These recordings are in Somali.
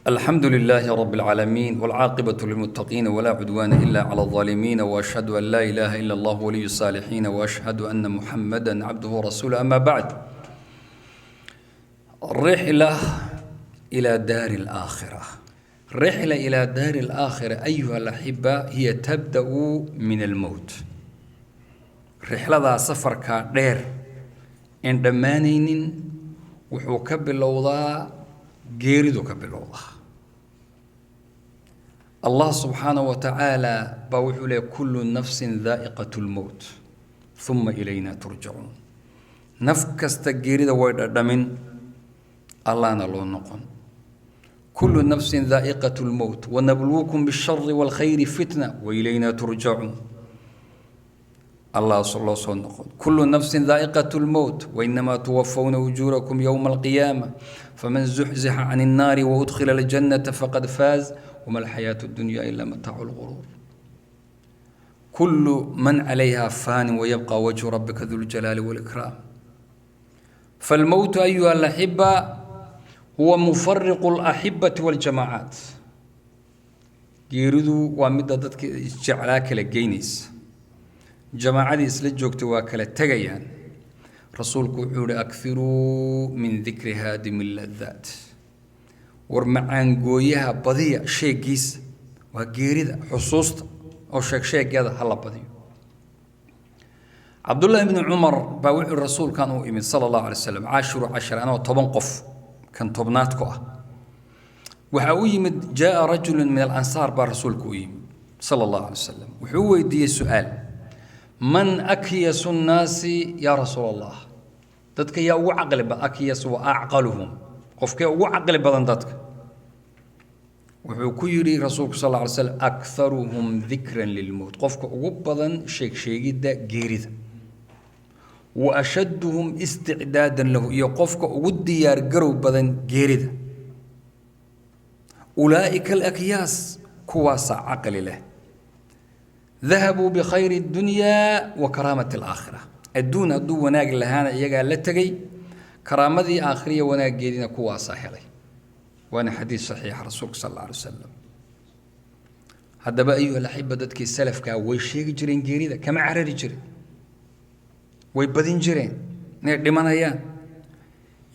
الحمد لله رب العالمين، والعاقبة للمتقين، ولا عدوان إلا على الظالمين، وأشهد أن لا إله إلا الله ولي الصالحين، وأشهد أن محمدا عبده ورسوله. أما بعد، رحلة إلى دار الآخرة، رحلة إلى دار الآخرة أيها الأحبة، هي تبدأ من الموت. Rixladaa safarka dheer en dhammaanaynin wuxuu ka bilowdaa geeridu ka bilowdaa. Allah subxaanahu wa tacaala baa wuxuu leeyahy: "كل نفس ذائقة الموت ثم إلينا ترجعون." Naf kasta geerida way dhadhamin, Allahna loo noqon. كل نفس ذائقة الموت ونبلوكم بالشر والخير فتنة وإلينا ترجعون. Allah loo soo noqon. كل نفس ذائقة الموت وإنما توفون أجوركم يوم القيامة فمن زحزح عن النار وأدخل الجنة فقد فاز وما الحياة الدنيا إلا متاع الغرور. كل من عليها فان ويبقى وجه ربك ذو الجلال والإكرام. فالموت أيها الأحبة هو مفرق الأحبة والجماعات. Geeridu waa midda dadka isjeclaa kala geynaysa, jamaacadii isla joogta waa kala tegayaan. Rasuulku wuxuu yihi: "أكثروا من ذكر هادم اللذات." War macaangooyaha badiya sheegiisa, waa geerida xusuusta oo sheeg sheegeeda hala badiyo. Cabdullaahi bni Cumar baa wuxuu rasuulkan u imid sala Allahu alay slam caashiru cashar, anoo 10 qof kan 10aad ku ah. Waxaa u yimid, جاء رجل من الأنصار baa rasuulku u yimid sala Allahu alay wasalam. Wuxuu u weydiiyey su-aal: "من أكيس الناس يا رسول الله?" Dadka yaa ugu caqli badan? أكيس wa أعقلهم, qofkee ugu caqli badan dadka? Wuxuu ku yidhi rasuulku sal alla alay slam: "أكثرهم ذكرا للموت," qofka ugu badan sheeg sheegidda geerida, وأشدهم استعدادا له, iyo qofka ugu diyaar garow badan geerida. أولئك الأكياس, kuwaasaa caqli leh. ذهبوا بخير الدنيا وكرامة الآخرة. Adduun hadduu wanaag lahaana iyagaa la tegey, karaamadii aakhiriya wanaaggeediina kuwaasaa helay. Waana xadiis saxiixa rasuulka sal alla alay wasalam. Haddaba أيها الأحبة, dadkii salafkaa way sheegi jireen geerida, kama carari jiren, way badin jireen inay dhimanayaan.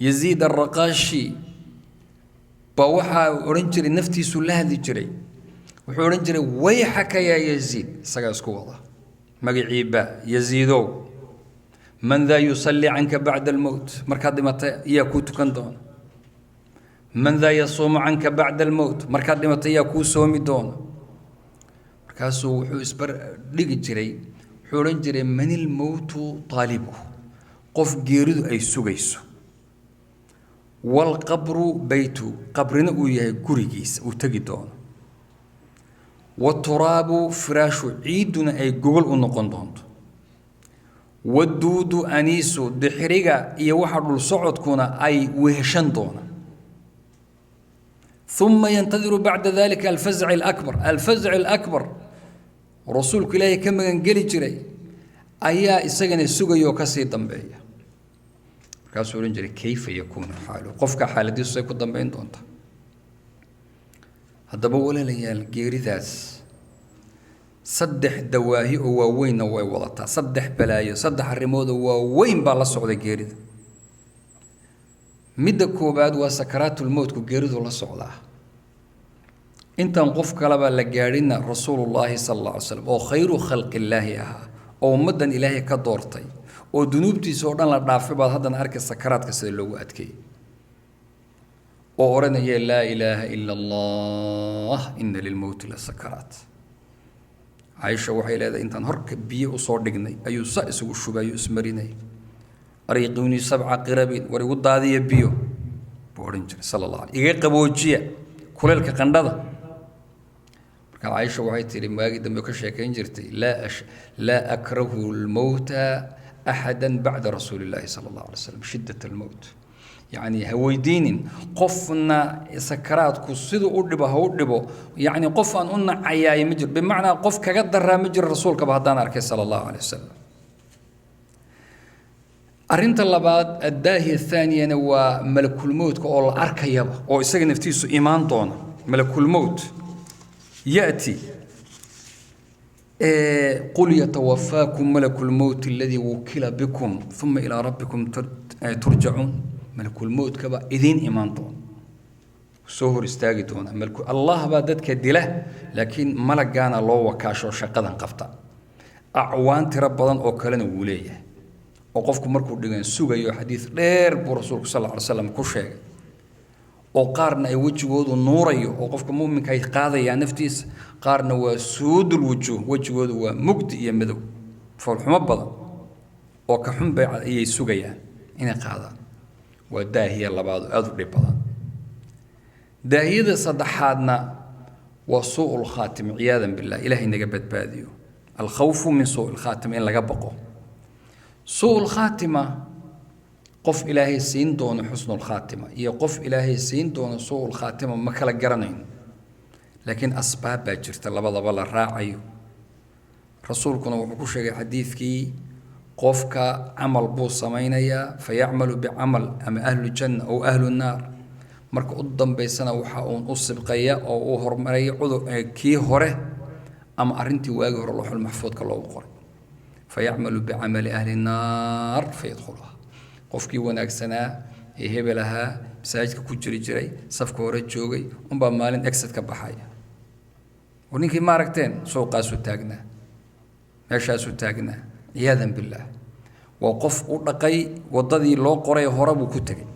Yaziid Araqaashi baa waxaa odhan jiray, naftiisuu la hadli jiray, wuxuu odhan jiray: "ويحك يا يزيد." Isagaa isku wada magaciiba: "Yaziidow, من ذا يصلي عنك بعد الموت?" Markaad dhimata yaa kuu tukan doona? "من ذا يصوم عنك بعد الموت?" Markaad dhimata yaa kuu soomi doona? Markaasuu wuxuu isbar dhigi jiray, wuxuu odhan jiray: "من الموت طالبه," qof geeridu ay sugayso, "والقبر بيته," qabrina uu yahay gurigiisa uu tegi doono, "والتراب فراشه," ciidduna ay gogol u noqon doonto, "والدود أنيسه," dixiriga iyo waxa dhul socodkuna ay weheshan doonaan, ثم ينتظر بعد ذلك الفزع الأكبر. الفزع الأكبر rasuulku Ilaahay ka magangeli jiray ayaa isagana sugaya oo kasii dambeeya. Markaasuu odhan jiray: "كيف يكون حاله?" Qofka xaaladiisu say ku dambeyn doonta? Haddaba walaalayaal, geeridaas saddex dawaahi oo waaweynna way wadataa, saddex balaayo, saddex arrimood oo waaweyn baa la socda geerida. Midda koowaad waa sakaraatulmowtku, geeridu la socdaa. Intaan qof kaleba la gaadhinna, rasuulullaahi sala alla alay slam oo خير خلق الله ahaa oo ummaddan Ilaahay ka doortay oo dunuubtiisa oo dhan la dhaafay baad haddana arkay sakaraadka sida loogu adkeeyey, oo odhanaya: "لا إله إلا الله، إن للموت لسكرات." Caaisha waxay leedahay: intaan horka biyo usoo dhignay ayuu sa isugu shubayo, ismarinay. "أريقوني سبع قرب," war igu daadiya biyo buu odhan jiray sala Allah alay, iga qaboojiya kuleylka qandhada. Marka Caaisha waxay tihi, waagii dambe ka sheekayn jirtay: "لا أكره الموت أحدا بعد رسول الله صلى الله عليه وسلم شدة الموت." Yacni ha weydiinin qofna sakaraadku siduu u dhibo ha u dhibo, yacni qof aan u nacayaay ma jiro, bimacnaa qof kaga daraa ma jiro rasuulkaba haddaan arkay sala Allahu alay wasalam. Arrinta labaad, addaahiya athaaniyana, waa malakulmowtka oo la arkayaba, oo isaga naftiisu imaan doona. Malakulmowt ya'ti. Qul yatawafaakum malakulmowt aladii wukila bikum uma ilaa rabbikum turjacuun. Malakulmowtkaba idiin imaan doona, soo hor istaagi doona. Allah baa dadka dila, laakiin malagaana loo wakaasho shaqadan qabta. Acwaan tiro badan oo kalena wuu leeyahay, oo qofku markuu dhigan sugayo. Xadiis dheer buu rasuulku sal alla alay slam ku sheegay, oo qaarna ay wejigoodu nuurayo oo qofka mu'minka ay qaadayaan naftiisa, qaarna waa suudul wujuuh, wejigoodu waa mugdi iyo madow, foolxumo badan oo ka xun bay ayay sugayaan inay qaadaan. Waa daahiya labaad oo aada u dhib badan. Daahiyada saddexaadna waa suu'ul khaatima, ciyaadan billah, ilaahay naga badbaadiyo. Alkhawfu min suu'i lkhaatima, in laga baqo suu'ul khaatima. Qof ilaahay siin doono xusnul khaatima iyo qof ilaahay siin doono suu'ul khaatima ma kala garanayno, laakiin asbaab baa jirta labadaba la raacayo. Rasuulkuna wuxuu ku sheegay xadiidkii, qofka camal buu samaynayaa, fayacmalu bicamal ama ahlu janna ow ahlu naar. Marka u dambaysana waxa uun u sibqaya oo uu horumaraya cudur kii hore ama arrintii waagii hore looxul maxfuudka loogu qoray. Fayacmalu bicamali ahli naar fayadkhuluha. Qofkii wanaagsanaa ee hebel ahaa, masaajidka ku jiri jiray, safka hore joogay, unbaa maalin exit ka baxaya. Oo ninkii ma aragteen? Suuqaasuu taagnaa, meeshaasuu taagnaa, ciyaadan billaah. Waa qof u dhaqay waddadii loo qoray, hore buu ku tegay.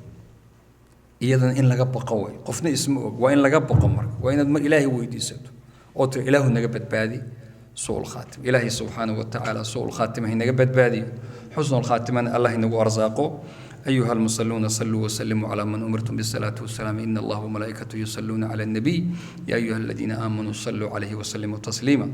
Iyadana in laga baqo way. Qofna isma og, waa in laga baqo. Marka waa inaad mar ilaahay weydiisato oo tiri: "Ilaahu naga badbaadi suu'ul khaatima." Ilaahay subxaanahu wa tacaala suu'ul khaatima inaga badbaadiyo, xusnul khaatimana allah inagu arsaaqo. أيها المصلون، صلوا وسلموا على من أمرتم بالصلاة والسلام. إن الله وملائكته يصلون على النبي، يا أيها الذين آمنوا صلوا عليه وسلموا تسليما.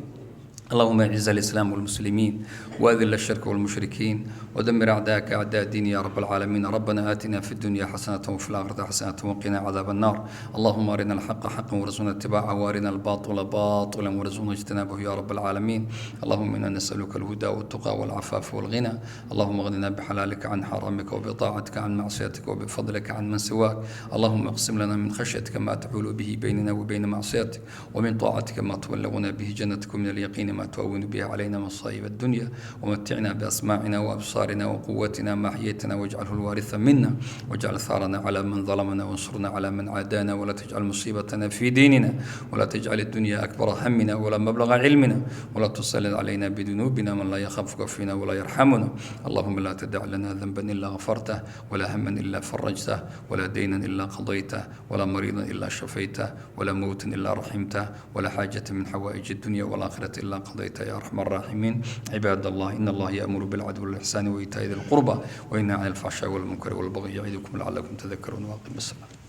اللهم اعز الاسلام والمسلمين، واذل الشرك والمشركين، ودمر اعداءك اعداء الدين يا رب العالمين. ربنا اتنا في الدنيا حسنه وفي الاخره حسنه وقنا عذاب النار. اللهم ارنا الحق حقا وارزقنا اتباعه، وارنا الباطل باطلا وارزقنا اجتنابه يا رب العالمين. اللهم انا نسالك الهدى والتقى والعفاف والغنى. اللهم اغننا بحلالك عن حرامك، وبطاعتك عن معصيتك، وبفضلك عن من سواك. اللهم اقسم لنا من خشيتك ما تحول به بيننا وبين معصيتك، ومن طاعتك ما تبلغنا به جنتك، ومن اليقين ما تهون به علينا مصائب الدنيا. ومتعنا بأسماعنا وأبصارنا وقوتنا ما أحييتنا، واجعله الوارث منا، واجعل ثارنا على من ظلمنا، وانصرنا على من عادانا، ولا تجعل مصيبتنا في ديننا، ولا تجعل الدنيا أكبر همنا ولا مبلغ علمنا، ولا تسلط علينا بذنوبنا من لا يخافك فينا ولا يرحمنا. اللهم لا تدع لنا ذنبا إلا غفرته، ولا هما إلا فرجته، ولا دينا إلا قضيته، ولا مريضا إلا شفيته، ولا موتا إلا رحمته، ولا حاجة من حوائج الدنيا والآخرة إلا قضيتها يا أرحم الراحمين. عباد الله، إن الله يأمر بالعدل والإحسان وإيتاء ذي القربى وينهى عن الفحشاء والمنكر والبغي يعظكم لعلكم تذكرون. وأقم الصلاة.